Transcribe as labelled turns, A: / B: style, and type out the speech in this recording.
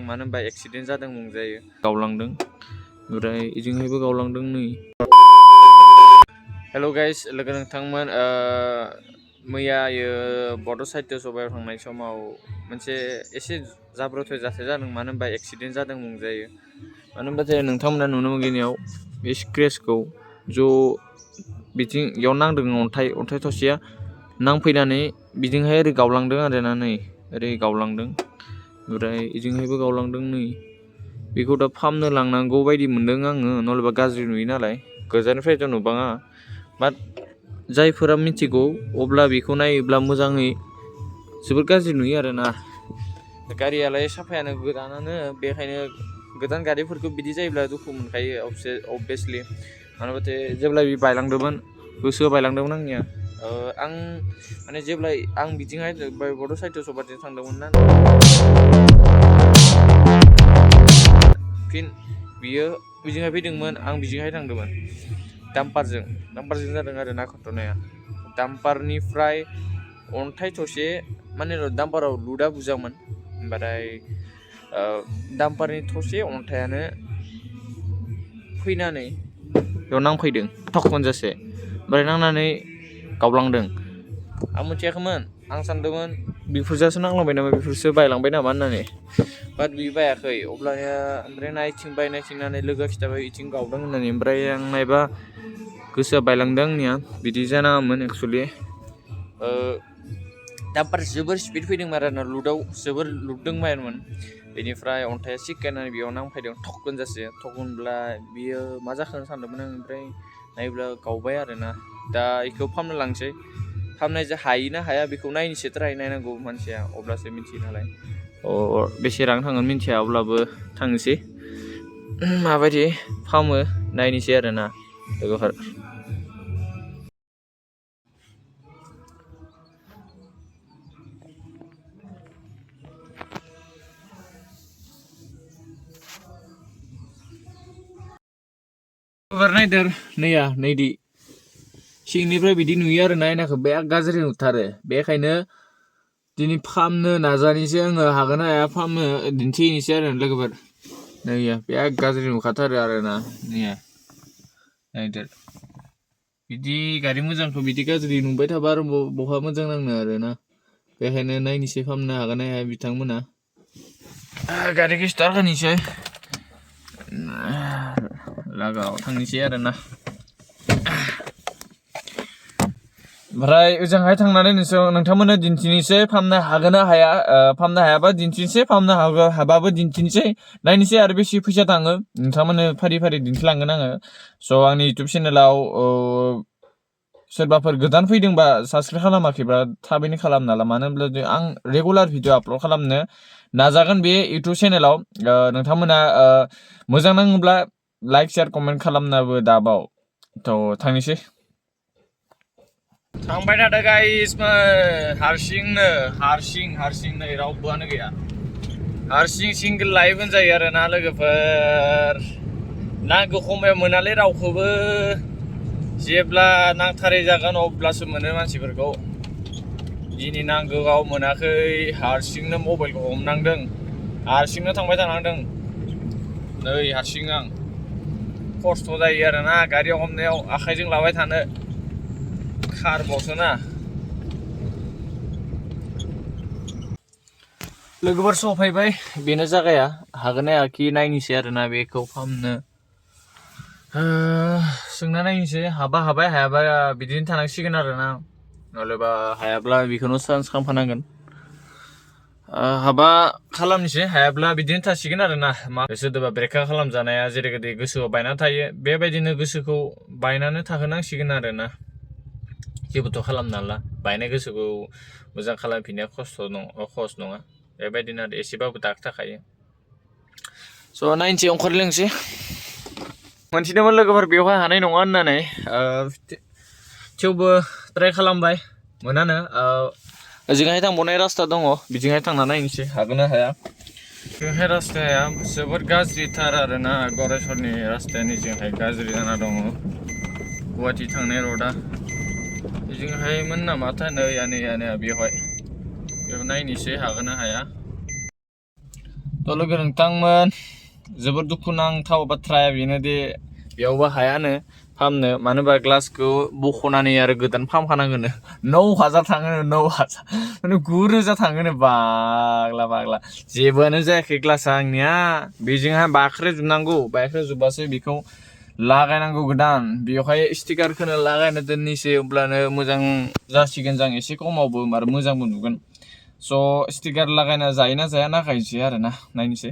A: मानो होनबा एक्सिडेन्ट जादों बुंजायो गावलांदों ओमफ्राय इजोंहायबो गावलांदों नै हेल' गाइस लोगो नोंथांमोन मैयायो बड' साहित्य सभायाव थांनाय समाव मोनसे एसे जाब्रबथाय जाथाय जादों मानो होनबा एक्सिडेन्ट जादों बुंजायो मानो होनबाथाय नोंथांमोना नुनो मोनगोनियाव बे स्क्रेचखौ ज' बिथिं इयाव नांदों अन्थाइ थसेया नांफैनानै बिदिंहाय ओरै गावलांदों आरोना नै ओरै गावलांदों ओमफ्राय इजोंहायबो गावलांदों नै बेखौ दा फाहामनो लांनांगौ बायदि मोनदों आङो नलेबा गाज्रि नुयो नालाय गोजाननिफ्रायथ' नुबाङा बाट जायफोरा मिथिगौ अब्ला बेखौ नायोब्ला मोजाङै जोबोद गाज्रि नुयो आरोना गारियालाय साफायानो गोदानानो बेखायनो गोदान गारिफोरखौ बिदि जायोब्ला दुखु मोनखायो अबभियासलि मानो होनबाथाय जेब्ला बे बायलांदोंमोन गोसोआ बायलांदोंमोन आंनिया आं माने जेब्ला आं बिथिंहाय बड' साहित्य सभाथिं थांदोंमोन ना फिन बियो बिजोंहाय फैदोंमोन आं बिजोंहाय थांदोंमोन डाम्पारजों जादों आरो ना घटनाया डाम्पारनिफ्राय अन्थाइ थसे माने डाम्पाराव लुदा बुजामोन ओमफ्राय डाम्पारनि थसे अन्थायानो फैनानै बेयाव नांफैदों थखनजासे ओमफ्राय नांनानै गावलांदों आं मिथियाखैमोन आं सानदोंमोन बेफोरजोंसो नांलांबाय नामा बेफोरसो बायलांबाय नामा होननानै बाट बि बायाखै अब्लानिया ओमफ्राय नायथिंनानै लोगोआ खिथाबाय इथिं गावदों होननानै ओमफ्राय आं नायबा गोसोआ बायलांदों आंनिया बिदि जानाङामोन एक्सुवेलि डाम्पार जोबोर स्पिड फैदोंमोन आरोना जोबोर लुदोंमोन बेनिफ्राय अन्थाइया सिखायनानै बेयाव नांफैदों थखनजासे थखनब्ला बियो मा जाखो सानदोंमोन आं ओमफ्राय नायोब्ला गावबाय आरोना दा बेखौ फाहामनो लांसै फाहामनाय हायो ना हाया बेखौ नायनोसै ट्राय नायनांगौ मानसिया अब्लासो मिथियो नालाय बेसे रां थांगोन मिथिया अब्लाबो थांनोसै माबायदि फाहामो नायनोसै आरोना लोगोफोर नायदोर नैदि सिंनिफ्राय बिदि नुयो आरो नायनाखौ बे गाज्रि नुथारो बेखायनो दिनै फाहामनो नाजानोसै आङो हागोन हाया फाहामनो दिन्थिहैनोसै आरो लोगोफोर नैया बे गाज्रि नुखाथारो आरोना नैया नायदो बिदि गारि मोजांखौ बिदि गाज्रि नुबाय थाबा आरो बहा मोजां नांनो आरोना बेखायनो नायनोसै फाहामनो हागोन हाया बिथांमोना गारिखौ स्टार्ट होनोसै लागाव थांनोसै आरोना ओमफ्राय ओजोंहाय थांनानै नोंथांमोननो दिन्थिनोसै फाहामनो हागोन ना हाया फाहामनो हायाबा दिन्थिनोसै फाहामनो हाबाबो दिन्थिनोसै नायनोसै आरो बेसे फैसा थाङो नोंथांमोननो फारि दिन्थिलांगोन आङो स' आंनि इउटुब चेनेलाव सोरबाफोर गोदान फैदोंबा साबसक्राइब खालामाखैबा थाबैनो खालामना ला मानो होनब्ला आं रेगुलार भिडिअ आपल'ड खालामनो नाजागोन बे इउटुब चेनेलाव नोंथांमोना मोजां नाङोब्ला लाइक शेयार कमेन्ट खालामनाबो दाबाव थ' थांनोसै थांबाय थादों गाइसमोन हारसिं नै रावबोआनो गैया हारसिं सिंगोल लाइभ होनजायो आरोना लोगोफोर नांगौ समायाव मोनालै रावखौबो जेब्ला नांथारै जागोन अब्लासो मोनो मानसिफोरखौ दिनै नांगौआव मोनाखै हारसिंनो मबाइलखौ हमनांदों हारसिंनो थांबाय थानांदों नै हारसिं आं खस्थ' जायो आरोना गारियाव हमनायाव आखाइजों लाबाय थानो खारबावसोना लोगोफोर सफैबाय बेनो जागाया हागोन हायाखि नायनोसै आरोना बेखौ फाहामनो सोंना नायनोसै हाबाय हायाबा बिदिनो थानांसिगोन आरोना नलेबा हायाब्ला बेखौनो चान्स खालामफानांगोन हाबा खालामनोसै हायाब्ला बिदिनो थासिगोन आरोना सोरदोबा ब्रेका खालामजानाया जेरैबायदि गोसोआव बायनानै थायो बेबायदिनो गोसोखौ बायनानै थाहोनांसिगोन आरोना जेबोथ' खालामनो हाला बायनाय गोसोखौ मोजां खालामफिननाया खहस नङा बेबायदिनो आरो एसेबाबो दाग थाखायो स' नायनोसै ओंखारलायनोसै मोनथिदोंमोन लोगोफोर बेवहाय हानाय नङा होननानै थेवबो ट्राइ खालामबाय मोनानो ओजोंहाय थांबावनाय रास्ता दङ बिजोंहाय थांना नायनोसै हागोन ना हाया बेवहाय रास्ताया जोबोद गाज्रिथार आरोना गरेस्वरनि रास्ताया निजोंहाय गाज्रि जाना दङ गुवाहाटि थांनाय रडआ बेजोंहायमोन नामाथाय नै बेवहाय बेयाव नायनोसै हागोन ना हाया थ' लोगो नोंथांमोन जोबोद दुखुनांथाव बाथ्राया बेनोदि बेयावबो हायानो फाहामनो मानो होनबा ग्लासखौ बख'नानै आरो गोदान फाहामखानांगोनो 9,000 थाङोनो 9,000 माने 9,000 थाङोनो बाग्ला जेबोआनो जायाखै ग्लासा आंनिया बेजोंहाय बाख्रेजोबनांगौ बेखौ लागायनांगौ गोदान बेवहाय स्टिकारखौनो लागायना दोननोसै अब्लानो मोजां जासिगोन जों एसे खमावबो आरो मोजांबो नुगोन स' स्टिकार लागायना जायोना जाया नायनोसै आरोना नायनोसै